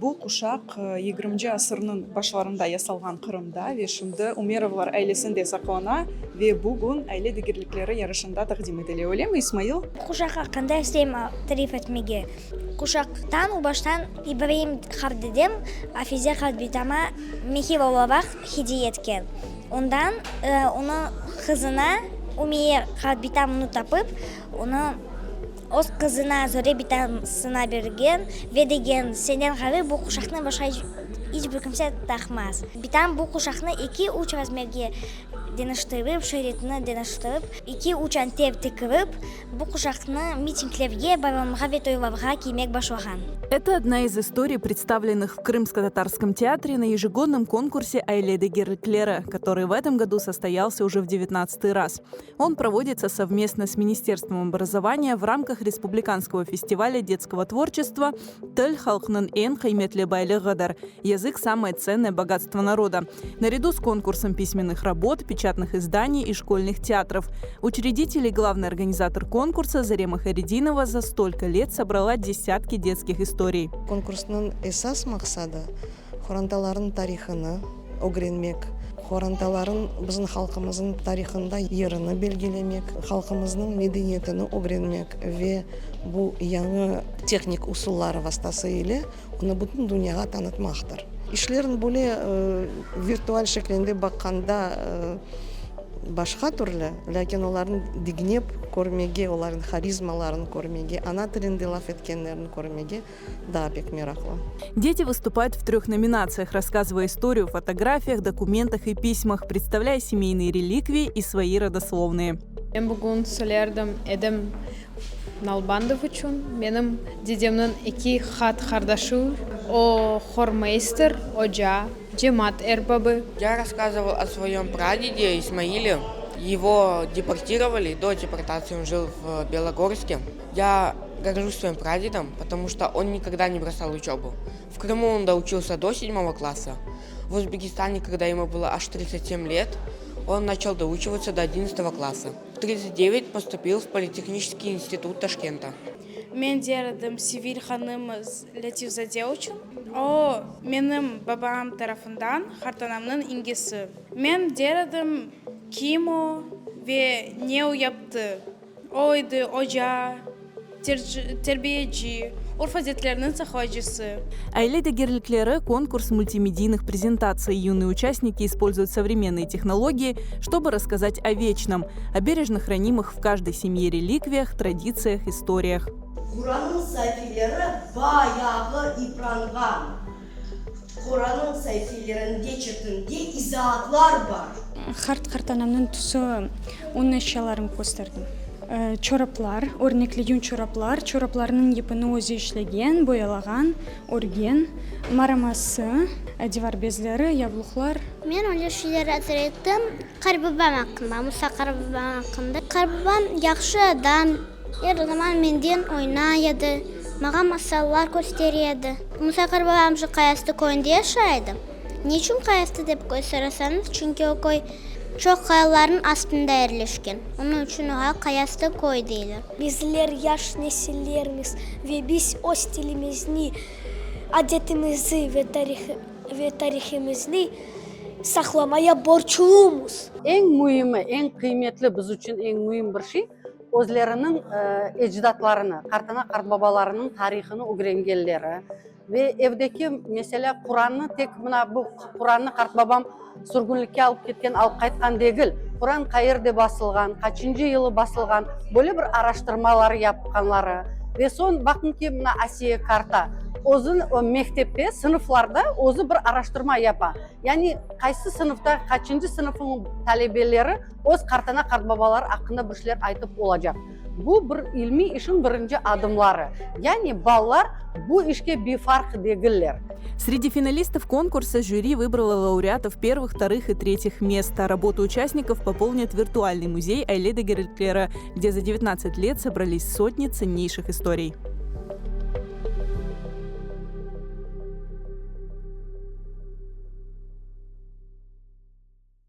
Bu quşaq yigirminci asırnıñ başlarında yasalğan Qırımda ve şimdi Umerovlar ailesinde saqlana ve bugün Aile degerlikleri yarışında taqdim etile. Öylemi, İsmail? Quşaq aqqında isteyim tarif etmege. Quşaqtan o baştan İbraim qartdedem Afize qartbitama mehir olaraq hediye etken. Ondan onıñ qızına Ümiye qartbitam onı tapıp, onı öz qızına Zore bitamsına bergen ve degen, Senden ğayrı bu quşaqnı başqa iç bir kimse taqmaz. Bitam bu quşaqnı eki-üç razmerge deñiştirip, şeritini deñiştirip, eki-üç anter tikirip, Bu quşaqnı mitinglerge, bayramğa ve toylarğa kiymek başlağan. Это одна из историй, представленных в Крымско-татарском театре на ежегодном конкурсе Aile degerlikleri, который в этом году состоялся уже в 19-й раз. Он проводится совместно с Министерством образования в рамках Республиканского фестиваля детского творчества Til halqnıñ eñ qıymetli baylığıdır. Язык – самое ценное богатство народа. Наряду с конкурсом письменных работ, печатных изданий и школьных театров. Учредитель и главный организатор конкурса Зарема Хайрединова за столько лет собрала десятки детских историй. Konkursnıñ esas maqsadı, qorantalarnıñ tarihını ögrenmek, qorantalarnıñ bizim halqımıznıñ tarihında yerini belgilemek, halqımıznıñ medeniyetini ögrenmek ve bu yañı tehnik usulları vastası ile onı bütün dünyağa tanıtmaqtır. İşlerni böyle virtual şeklinde baqqanda başqa türlü, lâkin olarnı diñlep körmege, olarnıñ harizmalarını körmege, ana tilinde laf etkenlerini körmege daa pek meraqlı. Дети выступают в трех номинациях, рассказывая историю в фотографиях, документах и письмах, представляя семейные реликвии и свои родословные. Men bugün söylerdim Edem Nalbandov içün, menim dedemniñ eki qat qardaşı, o hormeyster, oca, cemaat erbabı. Я рассказывал о своем прадеде Исмаиле. Его депортировали, до депортации он жил в Белогорске. Я горжусь своим прадедом, потому что он никогда не бросал учебу. В Крыму он доучился до седьмого класса. В Узбекистане, когда ему было аж 37 лет, он начал доучиваться до 11 класса. В 39 поступил в Политехнический институт Ташкента. Men der edim Sevil hanım Lâtif-zade içün. O, menim babam tarafından qartanamnıñ yengesi. Men der edim, kim o ve ne o yaptı. O edi oca, terbiyeci, urf-adetlerniñ saqlayıcısı. Aile degerlikleri – конкурс мультимедийных презентаций. Юные участники используют современные технологии, чтобы рассказать о вечном, о бережно хранимых в каждой семье реликвиях, традициях, историях. Qorannıñ saifeleri bayağı ipranğan. Qorannıñ saifelerinde çetinde izaatlar bar. Qart qartanamnıñ tüsü onıñ eşyalarını kösterdim. Çoraplar, örnekli yün çoraplar, çoraplarnıñ yipini özü işlegen, boyalağan, örgen, maraması, divar bezleri, yavluqlar. Men öyle şeyler azır ettim qartbabam aqqında, Musa qartbabam aqqında. Qartbabam yahşı adam, er zaman menden oynay edi, maña masallar köstere edi. Musa qartbabam şu Qayastı köyünde yaşay edi. Ne içün Qayastı dep sorasañız, çünki o köy çoq qayalarnıñ astında yerleşken, onıñ içün oña Qayastı köy deyler. Bizler yaş nesillermiz ve biz öz tilimizni, adetimizi ve tarihimizni saqlamaya borçlumız. Eñ müimi, eñ qıymetli, biz içün eñ müim bir şey, özleriniñ ecdatlarını, qartana-qartbabalarınıñ tarihını ögrengenleri ve evdeki, meselâ, Qurannı tek mına bu Qurannı qartbabam sürgünlikke alıp ketken, alıp qaytqan degil, Quran qayerde basılğan, qaçıncı yılı basılğan, böyle bir araştırmalar yapqanları. Ve soñ baqıñ ki, mına Asiye karta, özün mektepte, sınıflarda özü bir araştırma yapa. Yani qaysı sınıfta, qaçıncı sınıfıñ talebeleri öz qartana-qartbabaları aqqında bir şeyler aytıp olacaq. Bu bir ilmiy işiñ birinci adımları. Yani balalar bu işke bifarq degiller. Среди финалистов конкурса жюри выбрало лауреатов первых, вторых и третьих мест. А работу участников пополнит виртуальный музей Aile degerlikleri, где за 19 лет собрались сотни ценнейших историй.